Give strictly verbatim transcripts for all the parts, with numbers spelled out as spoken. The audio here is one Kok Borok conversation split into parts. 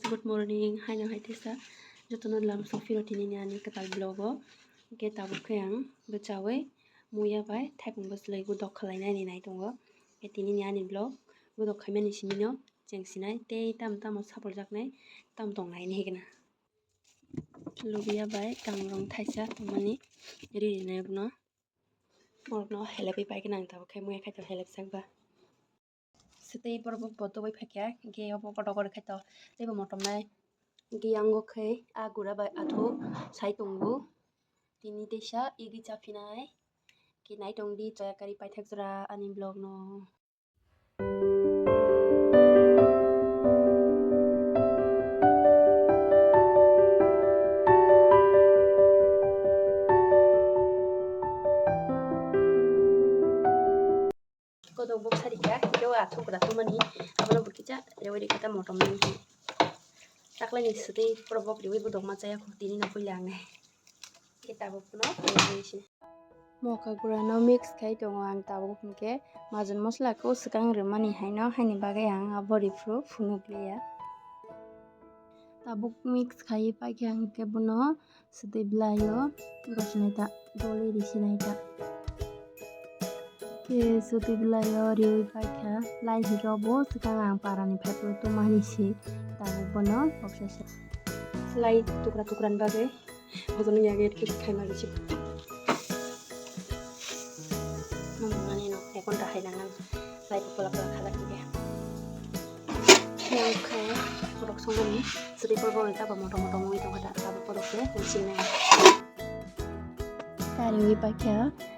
Good morning, haino hai teisa jotono lam sok phiro tinini ani kwtal vlog o. Hwnkhe tabuk khe ang bwchawi muya bai thaipung bwchlwi gudok khwlainani nai tongo. Hwnkhe tinini ani vlog gudok khaimani simino cheng sinai tei tamo tamo sapor jaknai tamo tong nai hinwi kheno. Lubiya bai kangrong thaisa tongmani ri rinai bono. Morokno helebwi pai kheno ang tabuk khe muya khai to helebjak ba. Swtwi borok bo tubui phaikha, hwnkhe obo kotor kotor khai to teibo motom nai. Hwnkhe yango khe a gura bai athu sai tongo. Tini teisa igi chaphinai. Khe nai tongdi choya kari paithak jora ani vlog no. Kodok bok sari kha, hwnkhe o athuk kwrak tongmani, abono bo kisa rewi rikha ta motom nini. Taklaini swtwi pura bok riwi bodok ma chaya kho, tini no puila ang nai. Khe tabuk no rewi se. Moka gurano mix khai tongo ang tabuk, hwnkhe majun mosla khe o swkang rwmani haino, haini bagwi ang abo riphuru phunuk liya. Tabuk mix khaiwi paikhe ang khe bono swtwi bwlaio rosnai ta, doli risinai ta. Khe swtwi bwlaio riwi paikha, lai hiro bo swkang ang parani phaiphuru tongmani si tabuk bono boksa se. Lai tukra tukra ni bagwi. Bojono yagi edit khaima rwsik. Nang mani no ek ghonta hai nang nang. Lai pula pula khala kide. Yang khe borok songmani sri pura borok taba motom motom wi tong kha ta borok khe usinai. Kari wi pakya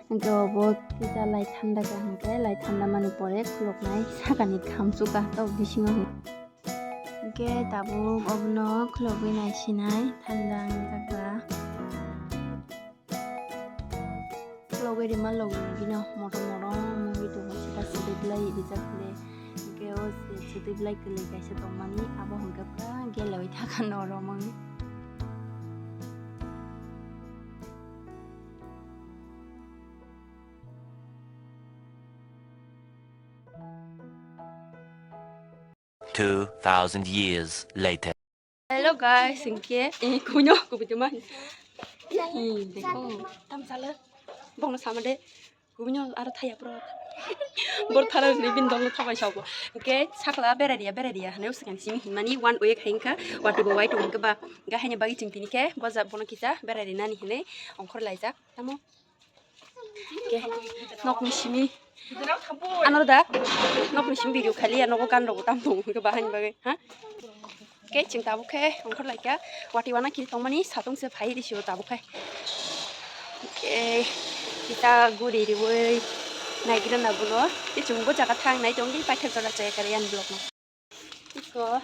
hwnkhe obo kisa lai thanda kha hwnkhe lai thanda mani pore khuluknai sakani khamsu kha tok bisingo. Hwnkhe tabuk obono khulogwi naisinai thanda wngjak ba. Khulogwi rima logi logi no motom motom wngwi tongo sita sitwi bwlai rijak le. Hwnkhe o sitwi bwlai kwlwi kaisa tongmani abo hwnkhe pura gelewi thaka noromwi. Two thousand years later. Hello guys, hwnkhe, eh, kubunyo, kubunyo ma. Hmm, dekho, tam sala. Bongno sama de. Kubunyo aro thaya pro. Bor thara ni bin dongno thabai sabo. Hwnkhe sakla berai dia, berai dia. Hane usikan simi hinmani one week hai wngkha. Wati bo wai tong hwnkhe ba. Ga haini bagwi chwng tini khe boja bono kisa berai rinani hine ongkhor laijak. Tamo. Ke, nokni simi. Ano da, nokni simi video khali ya, nogo gan rogo tam tongo, hwnkhe bahani bagwi, ha? Ke, chwng tabuk khe ongkhor laikha, wati wana kiri tongmani satung se phai risi o tabuk khe. Ke, kita guri riwi naigira na buno, ke chwng bo jaga thang nai tongdi, paithak jora chaya kare yan vlog no. Iko,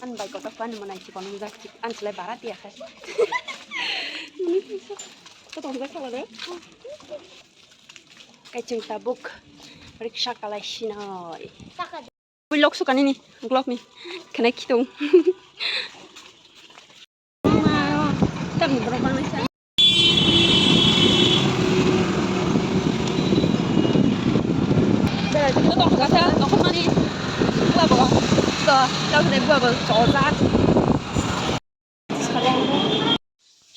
an bai kotor pani mo nai chikon jak chik, an chulai bara tiya khai. Kotor jak sala de. Kai chwng tabuk riksa kalai sinoi. Ui lok suka nini, glok ni, khenai khitung. Tamni borok banglaisa. Berai tongkha kasa, nokhormani bua bo. To, tamni bua bo chojak.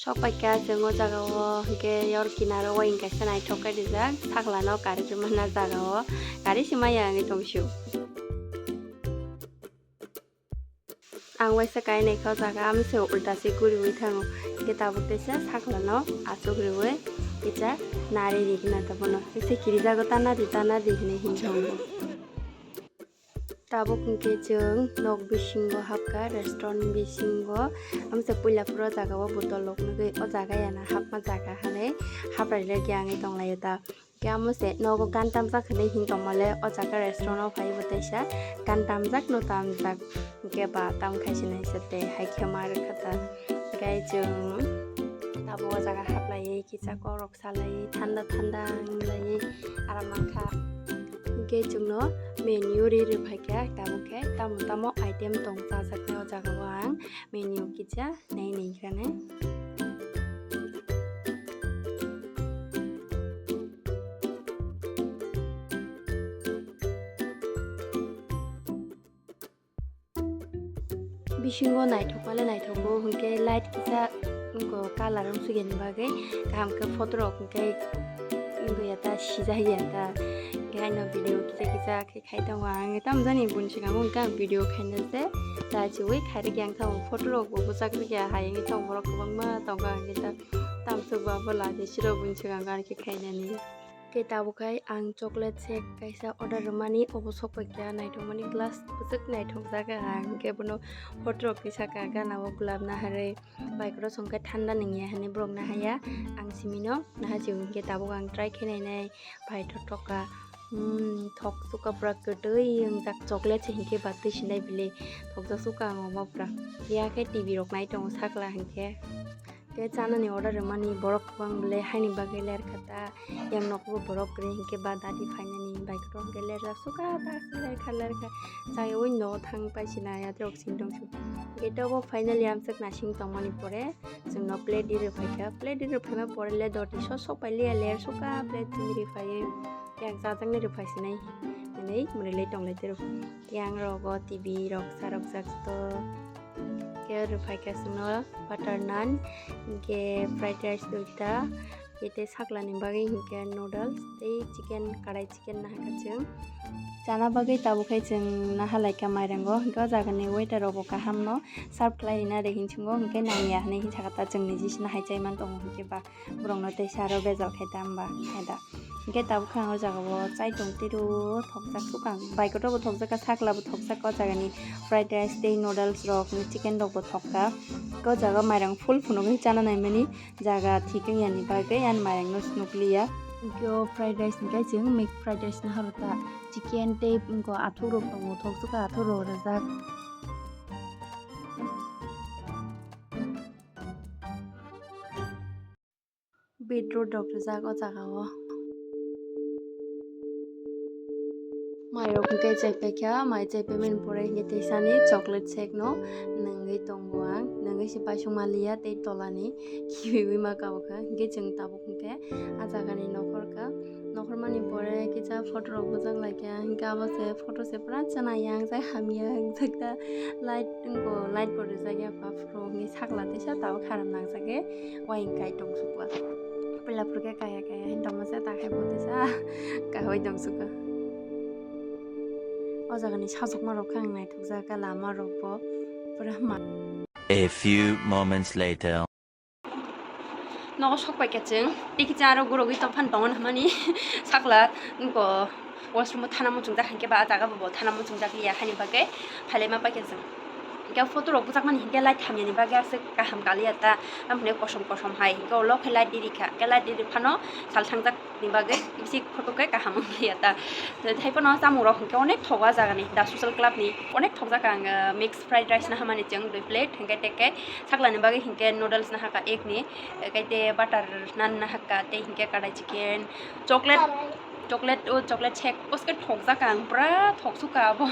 Sok paikha chwng o jaga o, hwnkhe yor kinaro o wngkha kaisa naithok khe rijak, sakla no karwi rwmana jaga o, karwi se maya wngwi tong sio. Ang waisa kainwi kha o jaga, amse ulta se guriwi thango. Hwnkhe tabuk teisa sakla no achuk riwi kisa nari ri khna ta bono. Tei se kirijago ta nadi, ta nadi hinwi hin thangbo. Tabuk hwnkhe chwng nok bisingo hapkha, restaurant bisingo. Amse puila phuru o jaga o botol rok nugwi o jaga yana hapma jaga hwnwi haprai rwgwi wngwi tonglaio ta. Khe amo se nogo gan tamjak hinwi hin tongmale, o jaga restaurant o phaibo teisa gan tamjak no tamjak, hwnkhe ba tam khaisinaisa tei hai khe ma rwkha ta. Hwnkhe chwng tabuk o jaga haplaiwi kisa kokrok salaiwi thanda thanda wnglaiwi aram mankha. Hwnkhe chwngno menu ri rwphaikha, tabuk khe tamo tamo item tong chajaknai o jaga o ang menu kisa nai naikhwlano. Bisingo naithok pale naithok bo, hwnkhe light kisa wngkha colour wng sugini bagwi, kaham khe photo rok hwnkhe wngya ta, sijak ya ta, hwnkhe haino video kisa kisa khe khai tongo ang, tamjani buini swkang wngkha ang video khaina se, ta chiwi khairok yang tongo, photo rok bo bwchak rwkya hai wngwi tongo, borok kwbangma tongo, ang khe ta tamsok ba bo ladi siro buini swkang ang khe khainani. Khe tabuk hai ang chocolate shake kaisa order rwmani, obo sokpaikha, naithokmani glass bwswk naithokjak ang, hwnkhe bono photo rok tisaka gana o gulab naharwi, bike rok songkhe thanda nangya hinwi borok nahaya, ang simino nahachi hwnkhe tabuk ang try khe nainai, paithotok kha, hmm, thok sukha pura kwtwi wngjak, chocolate se hwnkhe batwi sinai bile, thokjak sukha ang omo pura, ya khe T V rok nai tongo sakla hwnkhe. Khe chanani order rwmani borok kwbang bwle haini bagwi lerkha ta, yang nogo borok kwrwi hinkhe ba dadi phainani bike rok hinkhe lerjak sukha ta, lerkha lerkha chaywi nogo thang paisina yatrok sini tongsu. Gate o bo finally amswk nasing tongmani pore chwngno plate ri rwphaikha, plate ri rwphaima pore le doti sok sok pailiya ler sukha plate chini rwphaiwi yang chajaknai rwphaisinai hinwi mwrwilwi tonglaitoro. Yang rogo T V rok sarokjak to. Khe rwphai khe chwngno butter naan, hinkhe fried rice duita, hinkhe tei saklani bagwi hinkhe noodles tei chicken, karai chicken nahakha chwng. Chana bagwi tabuk khe chwng nahalaikha mairango, hinkhe o jagani waiter rokbo kahamno serve khlai rina de hinwi swngo, hinkhe nangya hinwi hinsakha ta chwng niji se nahai chaiman tongo hinkhe ba. Borokno teisa aro bejal khai ta hwnba hai da. Hinkhe tabuk khe ang o jaga o chai tong tiro, thokjak sukha ang. Bike o bo thokjak kha, sakla bo thokjak kha, o jaga ni fried rice tei noodles rok, chicken rok bo thok kha. Hinkhe o jaga o mairang full phunugwi chana naimani jaga thik wngya ni bagwi ani mairang no se nukliya. Hinkhe o fried rice ni khe chwng mix fried rice no horo ta, chicken tei athuk rok tongo, thok sukha athuk rok rijak. Beetroot rok rijak o jaga o. Mai rok hwnkhe chaipaikha, mai chaipaimani pore hwnkhe teisani chocolate shake no nungwi tongo ang, nungwi se paisuk manliya tei tolani khibiwi ma kabo kha, hwnkhe chwng tabuk hwnkhe ah jagani nokhor kha. Nokhormani pore kisa photo rok bwchak laikha, hinkhe abo se photo se pura chana yang jai hamya wngjak ta, light wngkho, light bo rijak ya, buphuru hwnwi sakla teisa tabuk kharam nangjak khe wayang kai tong sukha. Puila phuru khe kaya kaya hin tongma se ta khai bo teisa kahwi tong sukha. O jagani sajwkma rok khe ang naithokjak kha, lama rok bo pura ma. A few moments later. Nogo sok paikha chwng, tei kisa aro gurogwi tongphano tongo hwnmani sakla, wngkho washroom o thana muchungjak, hinkhe ba ah jaga bo thana muchungjak ya, haini bagwi phailai ma paikha chwng. Hinkhe photo rok bwchakmani hinkhe light hamyani bagwi aswk kaham kaliya ta, tamoni kosom kosom hai, hinkhe ulo khe light riri kha, hinkhe light riri phano sal thangjak ni bagwi bisi photo khe kaham wngliya ta. Tei phano chamung rok hinkhe onek thogo ah jagani, The Social Club ni onek thokjak ang, ah, mix fried rice no hamani chwng dui plate, hinkhe tei khe Sakla ni bagwi hinkhe noodles nahakha egg ni, eh, kaite butter naan nahakha, tei hinkhe kadai chicken, chocolate, chocolate, o chocolate shake, bwskhe thokjak ang, pura thoksukha abo.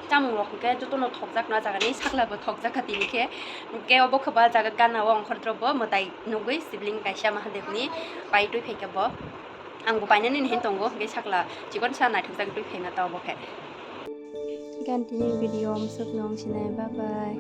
Chamung rok hinkhe jotono thokjak no, ah jaga ni sakla bo thokjak kha tini khe, hinkhe obo khe ba jaga gana o ongkhor drop bo mwtai nugwi sibling kaisa Mahadev ni pai twi phaikha bo. Ang bo painani hin tongo, hinkhe sakla chikon sa naithokjak twi phaima ta obo khe. Gan tini video amsuk nung sinai, bye bye.